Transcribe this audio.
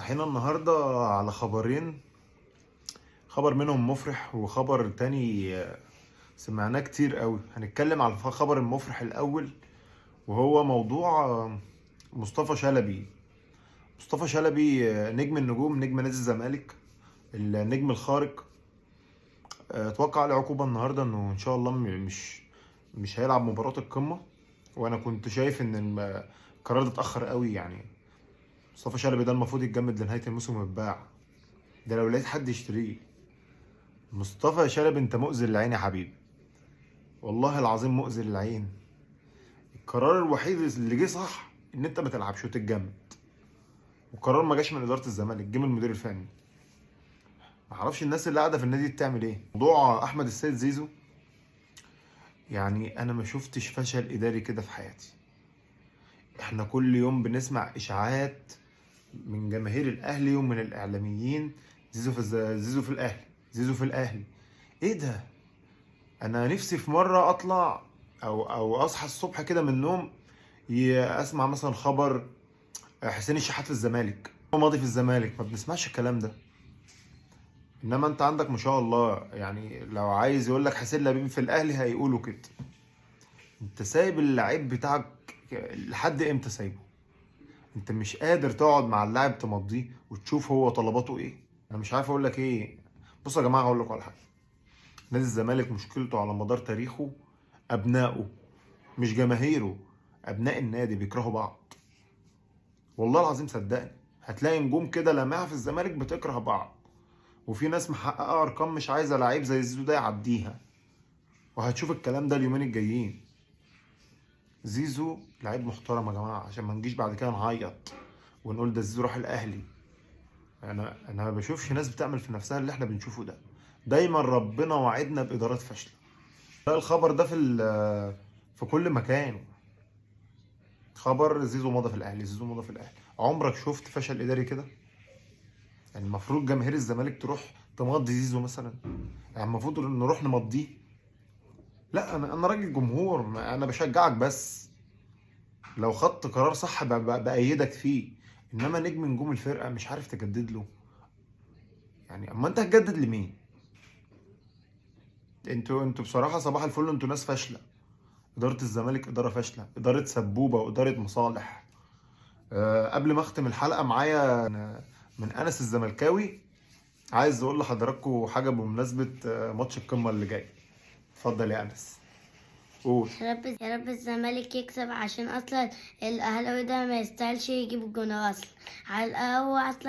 صحينا النهارده على خبرين، خبر منهم مفرح وخبر تاني سمعناه كتير قوي. هنتكلم على الخبر المفرح الاول، وهو موضوع مصطفى شلبي. مصطفى شلبي نجم النجوم، نجم نادي الزمالك، النجم الخارق. اتوقع عليه عقوبة النهارده انه ان شاء الله مش هيلعب مباراة القمة. وانا كنت شايف ان القرار ده اتأخر قوي. يعني مصطفى شلبي ده المفروض يتجمد لنهاية الموسم ويتباع، ده لو لقيت حد يشتريه. مصطفى شلبي انت مؤذي للعين يا حبيبي، والله العظيم مؤذي للعين. القرار الوحيد اللي جه صح ان انت ما تلعبش وتتجمد، والقرار ما جاش من ادارة الزمالك، جه من المدير الفني. ما اعرفش الناس اللي قاعدة في النادي بتعمل ايه. موضوع احمد السيد زيزو، يعني انا ما شفتش فشل اداري كده في حياتي. احنا كل يوم بنسمع اشاعات من جماهير الاهلي ومن الاعلاميين، زيزو في الاهلي، زيزو في الاهلي. ايه ده؟ انا نفسي في مرة اطلع او اصحى الصبح كده من النوم، اسمع مثلا خبر حسين الشحات في الزمالك، ماضي في الزمالك. ما بنسمعش الكلام ده. انما انت عندك ما شاء الله، يعني لو عايز يقول لك حسين لبيب في الاهلي هيقولوا كده. انت سايب اللعيب بتاعك لحد امتى سايبه؟ انت مش قادر تقعد مع اللاعب تمضيه وتشوف هو طلباته ايه. انا مش عارف اقول لك ايه. بصوا يا جماعة، اقول لكم على حاجة. نادي الزمالك مشكلته على مدار تاريخه ابنائه، مش جماهيره. ابناء النادي بيكرهوا بعض، والله العظيم صدقني. هتلاقي نجوم كده لامعة في الزمالك بتكره بعض، وفي ناس محققة ارقام مش عايزه لعيب زي زيزو ده يعديها، وهتشوف الكلام ده اليومين الجايين. زيزو لعيب محترم يا جماعة، عشان ما نجيش بعد كده نعيط ونقول ده زيزو راح الاهلي. انا ما بشوفش ناس بتعمل في نفسها اللي احنا بنشوفه ده. دايما ربنا وعدنا بادارات فاشلة. لا، الخبر ده في كل مكان. خبر زيزو مضى في الاهلي، زيزو مضى في الاهلي. عمرك شفت فشل اداري كده؟ يعني المفروض جماهير الزمالك تروح تمضي زيزو مثلا، يعني المفروض نروح نمضيه. لا، انا راجل جمهور، انا بشجعك، بس لو خدت قرار صح بأيدك فيه. انما نجم نجوم الفرقة مش عارف تجدد له، يعني اما انت هتجدد لمين؟ انتوا بصراحة صباح الفل، انتوا ناس فاشلة. ادارة الزمالك ادارة فاشلة، ادارة سبوبه واداره مصالح. قبل ما اختم الحلقة معايا من انس الزملكاوي، عايز اقول لحضراتكم حاجة بمناسبة ماتش القمه اللي جاي. اتفضل يا انس، قول. يا رب يا رب الزمالك يكسب، عشان اصلا الاهلاوي ده ما يستاهلش يجيب الجون اصلا. على هو اصلا.